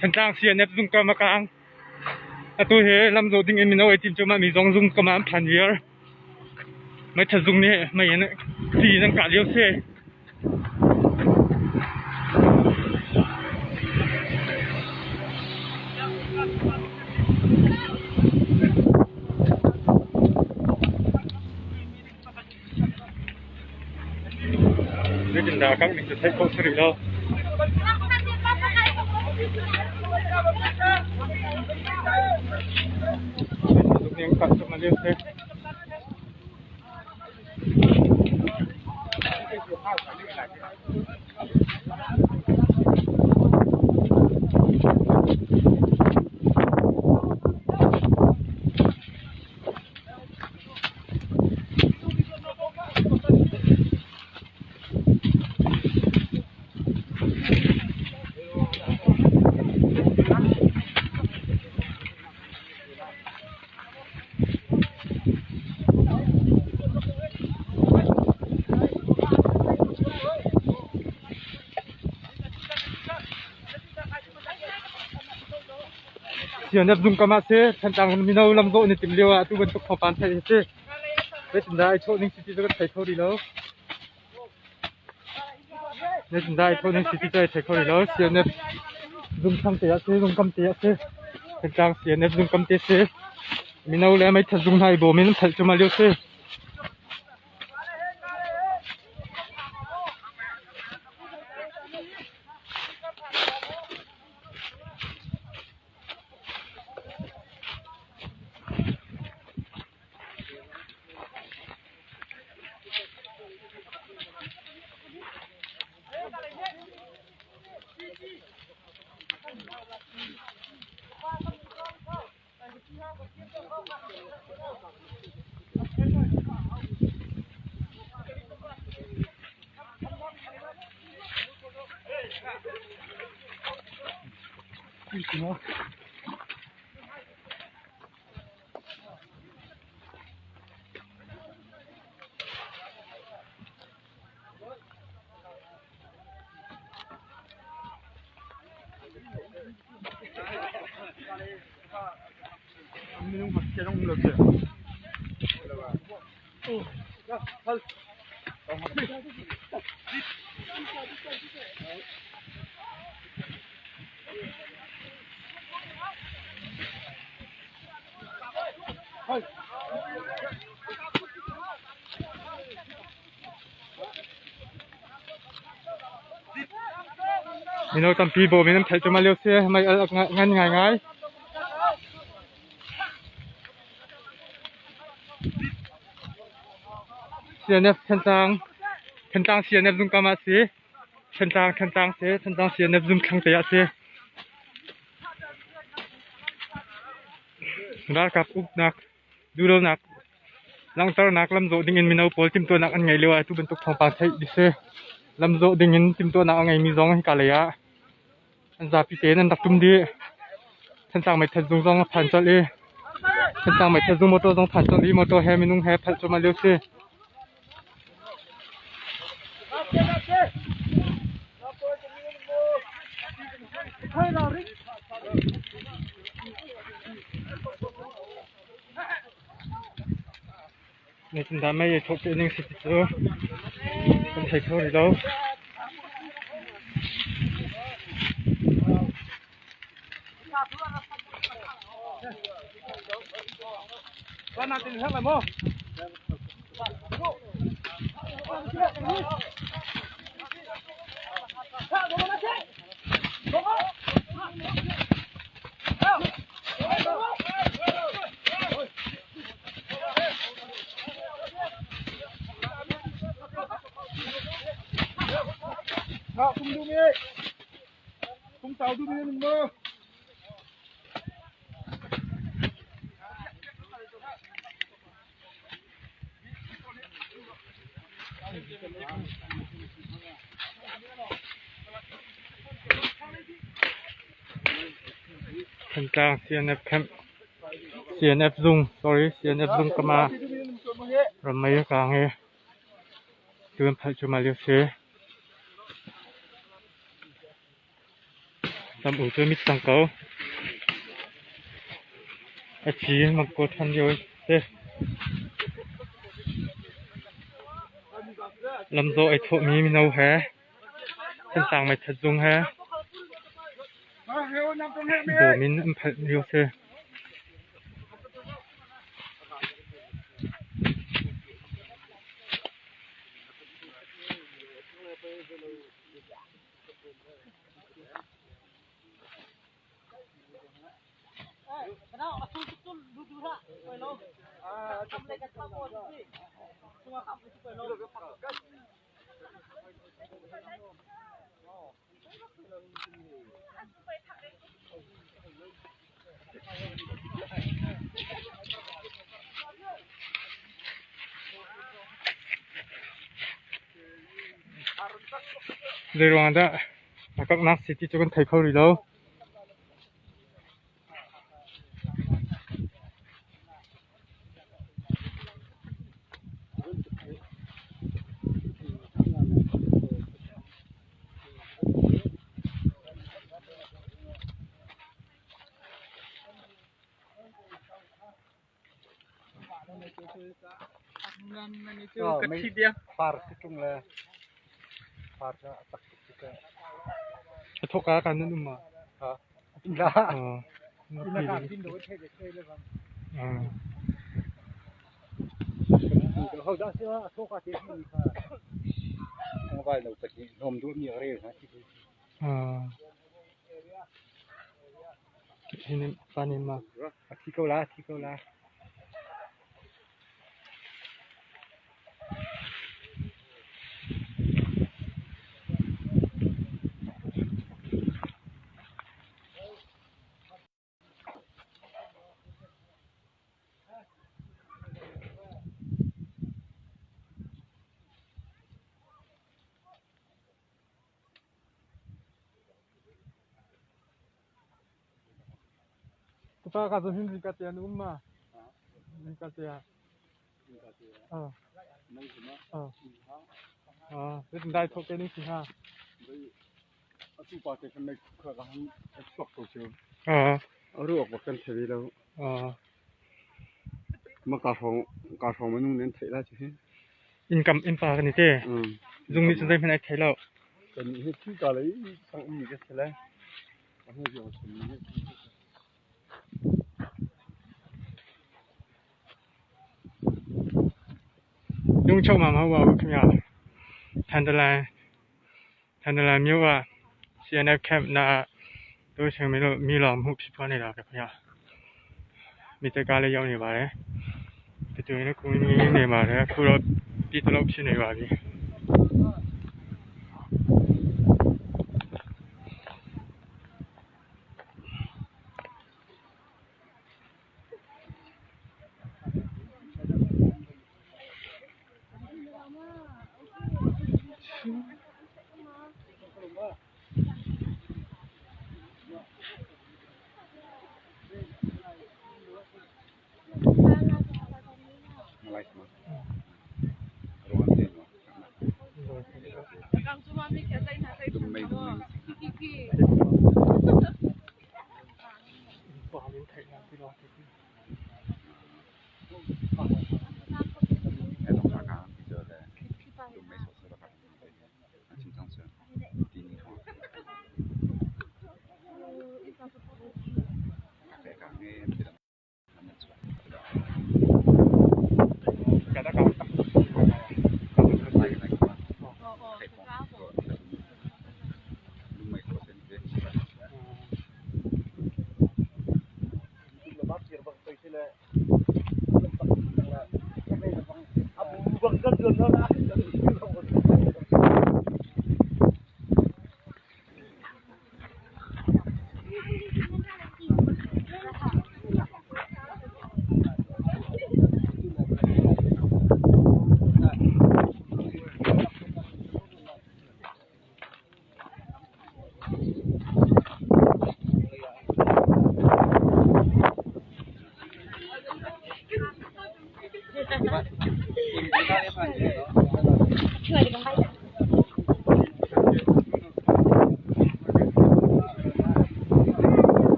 Thantlang CNF zung kam a kang. Atu hi lamzawh ding in mino ei tim cuahmah mi zong zung kam ah an phan viar. Meithat zung nih mei in ti in an kah lio si. Zeitindah a kangh ning cu theih khawh si rih lo. Meithat zung nih an kah cuahmah lio si. Sianep zung kam ah si Thantlang mino lamzawh an i timh lio ah atu bantuk thawngpang theih hi si. Zeitindah ai chawh ning si ti cu kan thei kho rih lo. Zeitindah ai chawh ning si ti cu ai thei kho rih lo. CNF zung thlang te ah si, zung kam te ah si. Thantlang CNF zung kam te si. Mino le meithat zung hna i bawm in an phalh cuahmah lio si. Mino tampi bawm in an phelh cuahmah lio si. Mei al a ngan ngaingai. CNF Thantlang Thantlang CNF zung kam ah si. Thantlang Thantlang si. Thantlang CNF zung thlang te ah si. Ralkap uknak duhlonak langhternak lamzawh ding in mino pawl timhtuahnak an ngeih lio ah atu bantuk thawngpang theih ti si. Lamzawh ding in timhtuahnak a ngeimi zong hika lei ah an zapi tein an rak tum dih. Thantlang meithat zung zong a phan colh i Thantlang meithat zung motor zong phan colh i motor he minung he phalh cuahmah lio si. Zeitindah mei ei thawh ning si ti cu kan thei kho rih lo. Thantlang CNF camp CNF zung sorry CNF zung kam ah rammei a kang i tuan phalh cuahmah lio si. Tam u cu mit cang ko. A ci mangkaw ṭhan lio si. Lamzawh ai thawhmi mino he Thantlang meithat zung he bawm in an phalh lio si. Zeiruang ah dah a kaknak si ti cu kan thei kho rih lo. A thawk ah kan nan um ma? Ka ka hin ka te an um ma? Ka te ah. Ah. Ah. Ah, dai thok te ni si ha. Atu pa te khan mei kha ka han chuak ko cu. Ah. A ruak bak kan thei lo. Ah. Ma ka hrawng ka hrawng minung nih an theih lai cu hi. Income in pa kan i te. Zung nih cun zeihmanh ai thei lo. Kan nih hi khi ka lei sang ummi ka si lai. Ka hnu zong chimmi hi. ရုံးချုပ်မှာမဟုတ်ပါဘူးခင်ဗျာထန်တလန်ထန်တလန်မြို့က CNF camp နာတို့ရှင်မင်းတို့မြေလောင်မှုဖြစ်ပွားနေတာပဲခင်ဗျာမိတကားလေးရောက်နေပါတယ်ဒီတူရင်ကိုင်းနေပါတယ်အခုတော့ပြည်တလို့ဖြစ်နေပါပြီ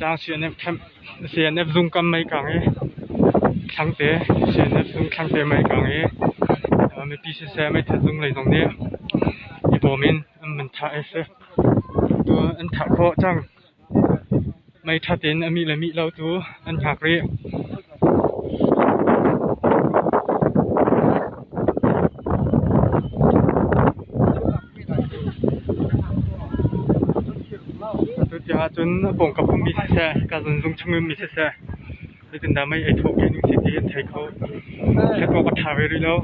Laitlang CNF camp CNF zung kam mei kang i thlangte CNF zung thlangte mei kang i mipi siseh meithal zung lei zong nih i bawm in an van thah hi a si. Tu an thah khawh cang. Meithat in a mih le mih lo tu an hngak rih. Atu tiang ahcun a pawngkam ummi siseh, hika zung chung ummi siseh, zeitindah mei ei thawh ning si ti an thei kho. Hriat awk a ṭha ve rih lo.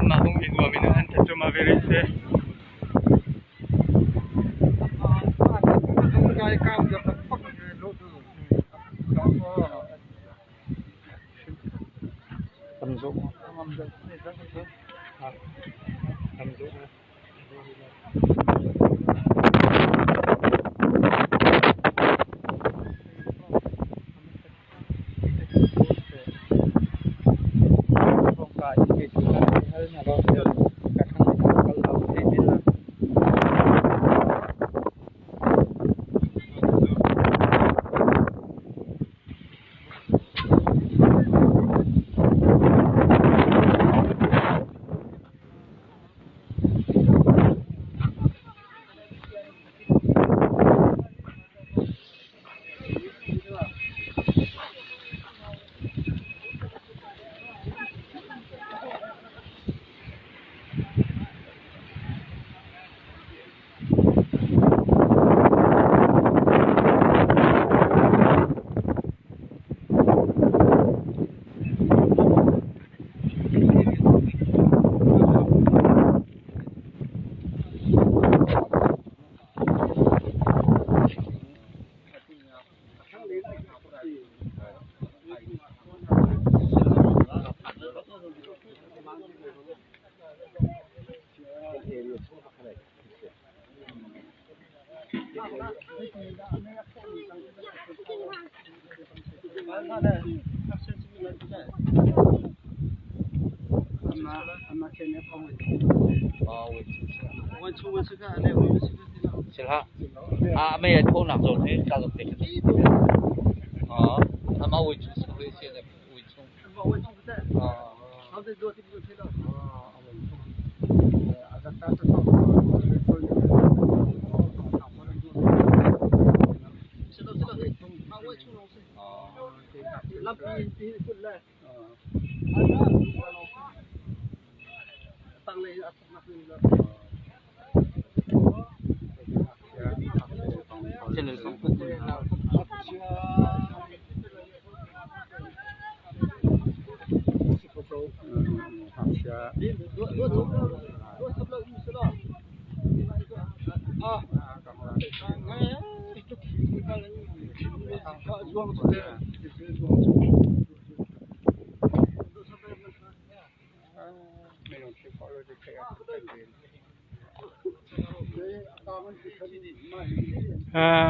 Anmah zong i zuam in an that cuahmah ve rih si.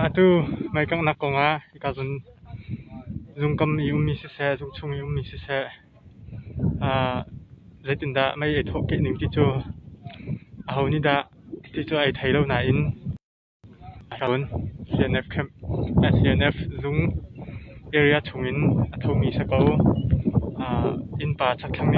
Atu meikanghnak kongah hika zawn zungkam i ummi siseh, zungchung i ummi siseh, zeitindah mei ei thawh keh ning ti cu aho nih dah ti cu ai thei lo nain CNF camp CNF zung area chungin a thomi si ko. Innpa chakthlang nih.